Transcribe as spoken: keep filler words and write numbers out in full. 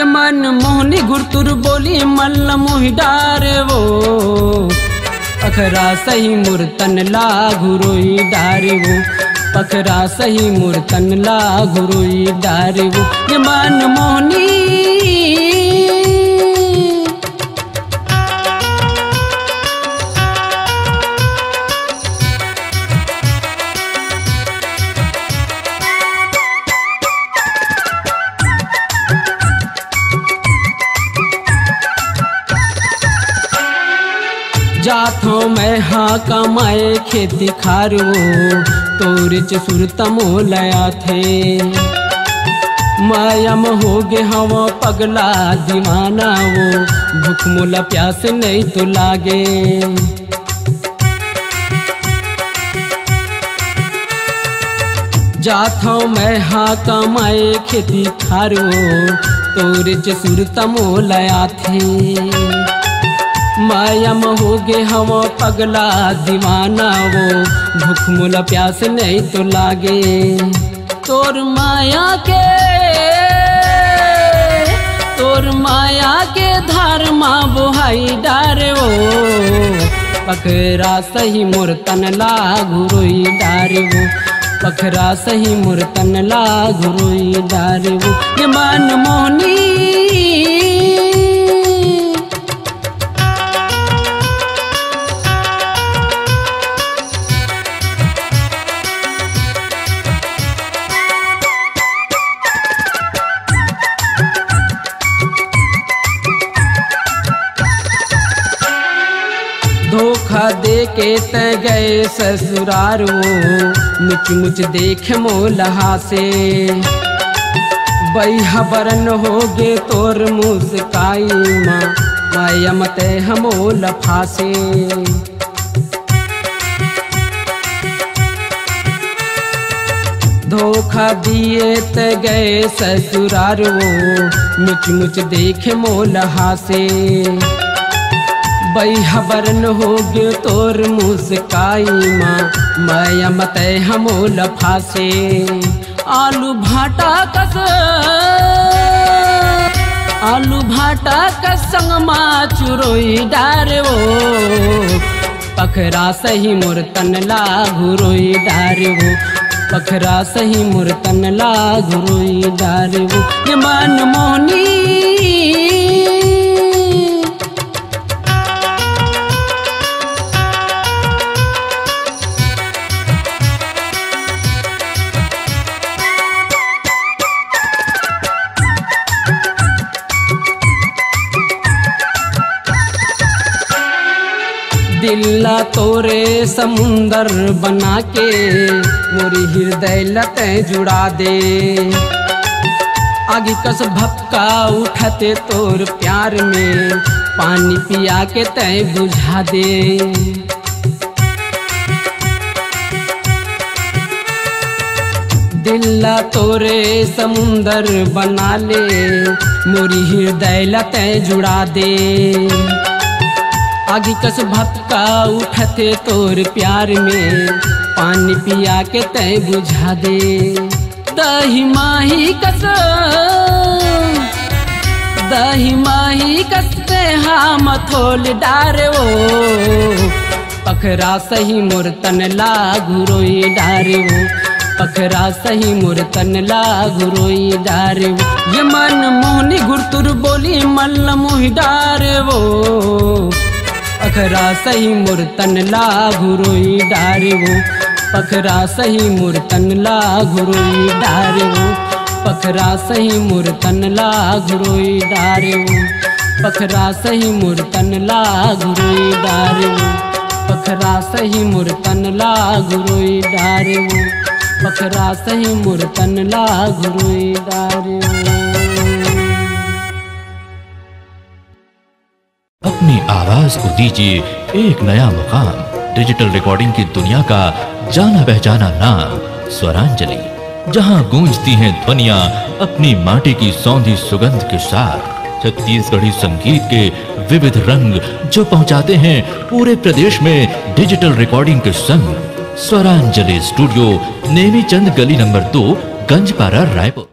मन मोहनी गुरतुर बोली मल्ल मोहि डारे वो, पखरा सही मोर तन ला घुरोई डारे वो, पखरा सही मोर तन ला घुरोई डारे वो। ये मन मोहनी जाथों मैं हा कमाए खेती खारो, तोरे च सुरत मोला आथे। माया म होगे हव पगला दीवाना वो, भूख मोला प्यास नहीं तो लागे। जाथव मैं हा कमाए खेती खारो, तोरे च सुरत मोला आथे। माया म होगे हव पगला दीवाना वो, भूख मोला प्यास नहीं तो लागे। तोर माया के, तोर माया के धार मा बोहाई डारे वो, पखरा सही मोर तन ला घुरोई डारे वो, पखरा सही मोर तन ला घुरोई डारे वो। ये मन मोहनी धोखा दे के तै गए ससुरार वो, मुच मुच देख मोला हासे। बई हबरन होगे तोर मुस्काई मा, माया म तै हमोला फासे। धोखा दिए त गए ससुरार वो, मुच मुच देखे मोला हासे। बई हबरन होगे तोर मुस्काई मा, माया म तै हमोला फासे। आलू भाटा कस, आलू भाटा कस संग मा चुरोई डारे वो, पखरा सही मोर तन ला घुरोई डारे वो, पखरा सही मोर तन ला घुरोई डारे वो। ये मन मोहनी दिल ला तोरे समुंदर बना के मोरी हृदय ला तै जुड़ा दे। आगी कस भपका उठते तोर प्यार में, पानी पिया के तै बुझा दे। दिल ला तोरे समुंदर बना ले, मोरी हृदय ला तै जुड़ा दे। आगी कस भपका उठते तोर प्यार में, पानी पिया के तै बुझा दे। दही माही कस, दही माही कस तै हा मथोल डारे वो, पखरा सही मोर तन ला घुरोई डारे वो, पखरा सही मोर तन ला घुरोई डारे वो। ये मन मोहनी गुरतुर बोली मल्ल मोहि डारे वो, पखरा सही मोर तन ला घुरोई डारे वो, पखरा सही मोर तन ला घुरोई डारे वो, पखरा सही मोर तन ला घुरोई डारे वो, पखरा सही मोर तन ला घुरोई डारे वो, पखरा सही मोर तन ला घुरोई डारे वो, पखरा सही मोर तन ला घुरोई डारे वो। अपनी आवाज को दीजिए एक नया मुकाम। डिजिटल रिकॉर्डिंग की दुनिया का जाना पहचाना नाम स्वरांजलि, जहां गूंजती हैं ध्वनियां अपनी माटी की सौंधी सुगंध के साथ। छत्तीसगढ़ी संगीत के विविध रंग जो पहुंचाते हैं पूरे प्रदेश में डिजिटल रिकॉर्डिंग के संग। स्वरांजलि स्टूडियो, नेमीचंद गली नंबर दो, गंजपारा, रायपुर।